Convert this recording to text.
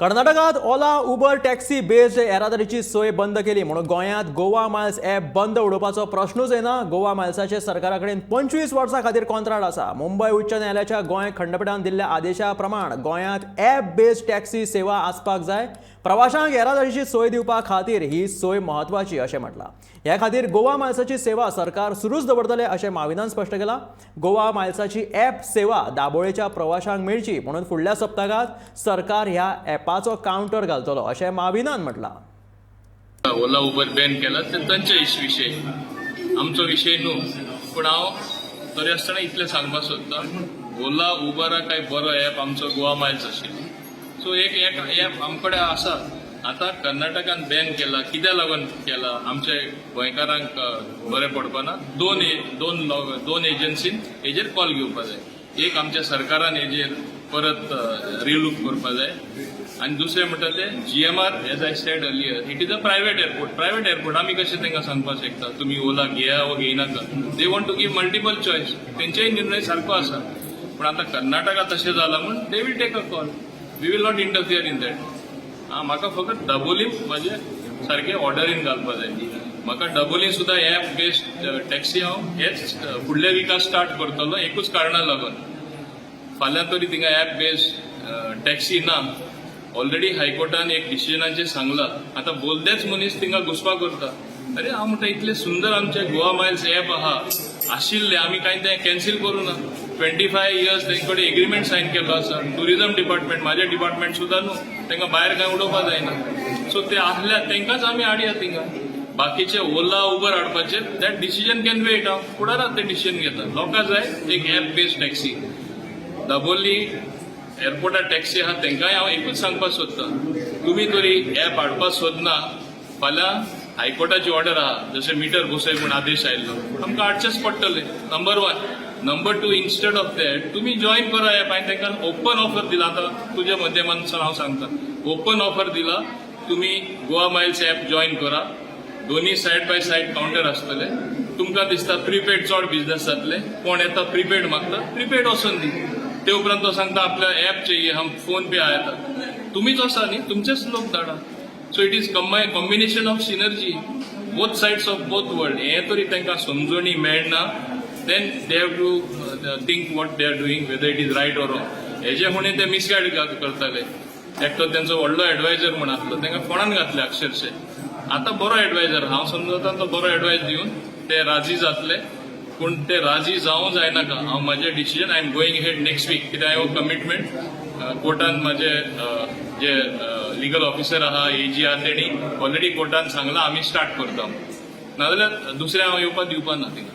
कर्नाटकात Ola, Uber taxi based येरादारीची सोय बंद केली म्हणून गोंयांत गोवा मायल्स ॲप बंद उडोवपाचो प्रश्नूच येना. गोवा मायल्साचे सरकारा कडेन 25 वर्सां खातीर कॉन्ट्राक्ट आसा. मुंबय उच्च न्यायालयाच्या गोंय खंडपिठान दिल्ल्या आदेशा प्रमाण गोंयांत ॲप बेस्ड टॅक्सी सेवा आसपाक जाय. प्रवाशांक येरादारीची सोय दिवपा खातीर ही सोय म्हत्वाची अशें म्हटलां. हे खातीर गोवा मायल्साची सेवा सरकार सुरूच दवरतले अशें माविनान स्पश्ट केलां. गोवा मायल्साची ॲप सेवा दाबोळेच्या प्रवाशांक मेळची म्हणून फुडल्या सप्तकात सरकार ह्या ॲपाचो कावंटर घालतलो अशें माविनान म्हटलां. ओला उबर बॅन केला ते तांचे विशय, आमचो विशय न्हू. पूण हांव तरी आसतना इतलें सांगपाक सोदता, ओला उबरा काय बरो ॲप आमचो गोवा मायल्स आशिल्लो. सो एक ॲप आमचे कडेन आसा. आतां कर्नाटकान बॅन केला, कित्याक लागून केला? आमच्या गोंयकारांक बरें पडपाना. दोन दोन दोन एजन्सीन हेजेर कॉल घेवपा जाय. एक, आमच्या सरकारान हेजेर परत रिलूक करपा जाय आनी दुसरें म्हणटा ते GMR. As I said earlier, it is a private airport. Private airport आमी कशें तांकां सांगपाक शकता, तुमी ओला घेया वो घेयनाका? They want to give multiple choice. तेंचेय निर्णय सारको आसा, पूण आतां कर्नाटका तशें जालां म्हूण they will take a call. We will not interfere in that. आं, म्हाका फकत दाबोलीम म्हाजे सारकें ऑर्डरीन घालपा जाय. म्हाका दाबोली सुद्दां एप बेस्ड टॅक्सी हांव हेच फुडल्या विका स्टार्ट करतलो. एकूच कारणा लागून, फाल्यां तरी थिंगा एप बेस्ड टॅक्सी ना. ऑलरेडी हायकोर्टान एक डिसिजनाचेर सांगलां. आतां बोलदेच मनीस थिंगा घुसपा करता. अरे, हांव म्हणटा, इतलें सुंदर आमचें गोवा मायल्स एप आहा आशिल्लें, आमी कांय तें कॅन्सील करूं ना. 25 इयर्स तेंचे कडेन एग्रीमेंट सायन केल्लो आसा. टुरिझम डिपार्टमेंट, म्हाजें डिपार्टमेंट सुद्दां न्हू, तांकां भायर कांय उडोवपा जायना. सो ते आहल्या तांकांच आमी हाडया थिंगा. बाकीचे ओला उबर हाडपाचेर that decision can wait. हांव फुडाराक ते डिसिजन घेता. लोकां जाय एक एप बेस्ड टॅक्सी. दाबोली एअरपोर्टार टॅक्सी आहा, तांकांय हांव एकूच सांगपाक सोदतां, तुमी तरी ॲप हाडपाक सोदना, फाल्यां हायकोर्टाची ऑर्डर आहा, जशें मिटर बसय म्हूण आदेश आयिल्लो, आमकां हाडचेच पडटले, number one. Number two, instead of that तुमी जॉयन करा ॲप. हांवें तांकां ओपन ऑफर दिला. आतां तुज्या माध्यमांतल्यान हांव सांगता, ओपन ऑफर दिला, तुमी गोवा मायल्स ॲप जॉयन करा. दोन्ही सायड बाय सायड काउंटर आसतले. तुमकां दिसता प्रिपेड चड बिझनेस जातले, कोण येता प्रिपेड मागता, प्रिपेड वचून दी. ते उपरांत तो सांगता आपल्या ॲप चाहिए, हम फोन पे आया था. तुमीच आसा न्ही, तुमचेच लोक धाडा. So it is combination of synergy, both sides of both world. हें तरी तांकां समजणी मेळना, then they have to think what they are doing, whether it is right or wrong. हेजे फुडें ते मिसगायड करताले. एकटो तेंचो व्हडलो एडवायजर म्हूण आसलो, तांकां फोंडान घातले अक्षरशे. आतां बरो एडवायजर हांव समजता, तो बरो एडवायस दिवन ते राजी जातले. पूण ते राजी जावं जायनाका, हांव म्हाजें decision, I am going ahead next week, कित्याक हांवें कमिटमेंट कोर्टान म्हाजे जे लिगल ऑफिसर आहा, एजी आहा, तेणी ऑलरेडी कोर्टान सांगलां, आमी स्टार्ट करता. नाजाल्यार दुसरें हांव येवपाक दिवपा ना थिंगा.